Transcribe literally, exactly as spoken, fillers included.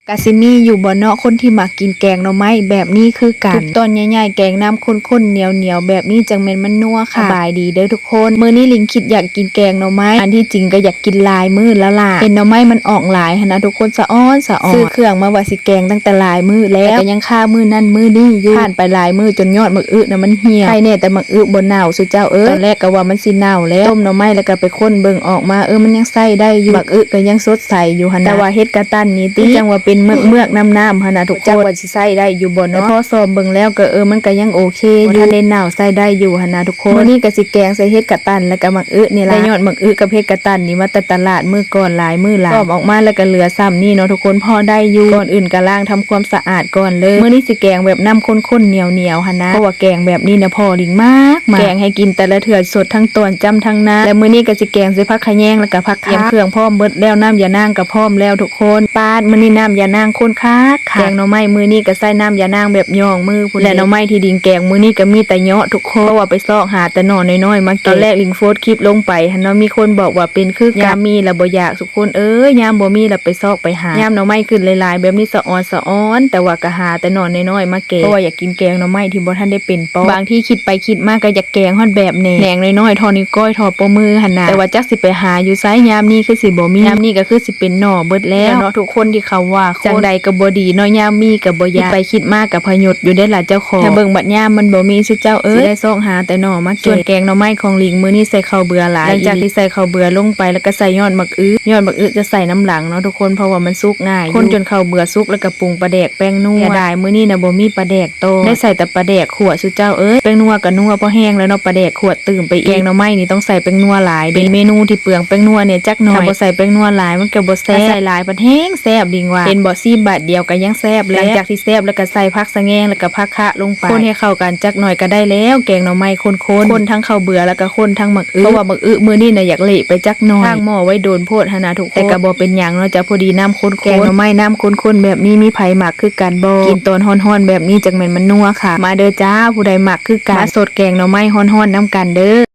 กะสิมีอยู่บ่เนาะ คนที่มักกินแกงหน่อไม้แบบนี้คือกัน ทุบตอนใหญ่ๆ แกงน้ำข้นๆ เหนียวๆ แบบนี้จั่งแม่นมันนัวค่ะ สบายดีเด้อทุกคน มื้อนี้หลิงคิดอยากกินแกงหน่อไม้ อันที่จริงก็อยากกินหลายมื้อแล้วล่ะ เห็นหน่อไม้มันออกหลายหั้นนะทุกคน สะออนสะออน ซื้อเครื่องมาว่าสิแกงตั้งแต่หลายมื้อแล้ว แต่ก็ยังคามื้อนั่นมื้อนี้อยู่ ผ่านไปหลายมื้อจนยอดหมากอึน่ะมันเหี่ยว ใครแน่แต่หมากอึบ่เน่า สุเจ้าเอ้ย ตอนแรกก็ว่ามันสิเน่าแล้ว ต้มหน่อไม้แล้วก็ไปค้นเบิ่งออกมา เออ มันยังใช้ได้อยู่ หมากอึก็ยังสดใสอยู่หั้นนะ แต่ว่าเฮ็ดกะตันนี่ติ จั่งว่าเป็นเมือกๆ น้ำๆ หั้นนะทุกคน จักว่าสิใช้ได้อยู่บ่เนาะ แต่พอซ่อมเบิ่งแล้วก็ เออ มันก็ยังโอเคอยู่ บ่ทันได้เน่า ใช้ได้อยู่หั้นนะทุกคน มื้อนี้ก็สิแกงใส่เฮ็ดกะตันแล้วก็หมากอึนี่ล่ะ ได้ยอดหมากอึกับเฮ็ดกะตันนี่มาแต่ตลาดมื้อก่อนหลายมื้อหลาย ซ่อมออกมาแล้วก็เหลือส่ำนี่เนาะทุกคน พอได้อยู่ ก่อนอื่นก็ล้างทำความสะอาดก่อนเลย มื้อนี้สิแกงแบบน้ำข้นๆ เหนียวๆ หั้นนะ เพราะว่าแกงแบบนี้นะพ่อหลิงมากมาก แกงให้กินแต่ละเทื่อสดทั้งตอนจ้ำทั้งน้ำ และมื้อนี้ก็สิแกงใส่ผักขะแยงแล้วก็ผัก เตรียมเครื่องพร้อมเบิดแล้ว น้ำยานางก็พร้อมแล้วทุกคน ป๊าด มื้อนี้น้ำยานางข้นคักค่ะ แกงหน่อไม้มื้อนี้ก็ใส่น้ำยานางแบบย่องมือพุ้น และหน่อไม้ที่หลิงแกงมื้อนี้ก็มีแต่เหยาะทุกคน เพราะว่าไปซอกหาแต่หน่อน้อยๆ มาแกง ตอนแรกหลิงโพสต์คลิปลงไปหั้นเนาะ มีคนบอกว่าเป็นคือกัน ยามมีแล้วบ่อยากทุกคนเอ้ย ยามบ่มีแล้วไปซอกไปหา ยามหน่อไม้ขึ้นหลายๆ แบบนี้สะออนสะออน แต่ว่าก็หาแต่หน่อน้อยๆ มาแกง เพราะว่าอยากกินแกงหน่อไม้ที่บ่ทันได้เป็นปอก บางทีคิดไปคิดมาก็อยากแกงฮอดแบบแหนง แหนงน้อยๆ เท่านิ้วก้อยเท่าปอมือหั้นนะ แต่ว่าจักสิไปหาอยู่ไส ยามนี้คือสิบ่มี ยามนี้ก็คือสิเป็นหน่อเบิดแล้วเนาะทุกคนที่เขาว่า จั่งใดก็บ่ดีเนาะ ยามมีก็บ่อยาก คิดไปคิดมาก็พยศอยู่เด้ล่ะเจ้าของ ถ้าเบิ่งบัดยามมันบ่มี สุเจ้าเอ้ย สิได้ซอกหาแต่หน่อมาแกง ส่วนแกงหน่อไม้ของหลิงมื้อนี้ใส่ข้าวเบื่อหลาย หลังจากที่ใส่ข้าวเบื่อลงไปแล้วก็ใส่ยอดหมากอึ ยอดหมากอึจะใส่น้ำหลังเนาะทุกคน เพราะว่ามันสุกง่ายอยู่ คนจนข้าวเบื่อสุกแล้วก็ปรุงปลาแดกแป้งนัว เสียดายมื้อนี้นะบ่มีปลาแดก โต ได้ใส่แต่ปลาแดกขั่ว สุเจ้าเอ้ย แป้งนัวก็นัวพอแห้งแล้วเนาะ ปลาแดกขั่วตื่มไปอีก แกงหน่อไม้นี่ต้องใส่แป้งนัวหลาย เป็นเมนูที่เปลืองแป้งนัวเนี่ยจักหน่อย ถ้าบ่ใส่แป้งนัวหลายมันก็บ่แซ่บ ถ้าใส่หลายพัดแห้งแซ่บหลิงว่า เห็นบ่ ซีมบาดเดียวก็ยังแซ่บแล้ว หลังจากที่แซ่บแล้วก็ใส่ผักสะแงงแล้วก็ผักคะลงไป คนให้เข้ากันจักหน่อยก็ได้แล้ว แกงหน่อไม้ข้นๆ ข้นทั้งข้าวเบื่อแล้วก็ข้นทั้งหมากอึ เพราะว่าหมากอึมื้อนี้น่ะอยากเละไปจักหน่อย ตั้งหม้อไว้โดนโพดหั้นนะทุกคน แต่ก็บ่เป็นหยังเนาะจ้ะ พอดีน้ำข้นๆ แกงหน่อไม้น้ำข้นๆ แบบนี้มีไผมัก คือกันบ่ กินตอนฮ้อนๆ แบบนี้จั่งแม่นมันนัวค่ะ มาเด้อจ้า ผู้ใดมักคือกัน มาสดแกงหน่อไม้ฮ้อนๆ นำกันเด้อ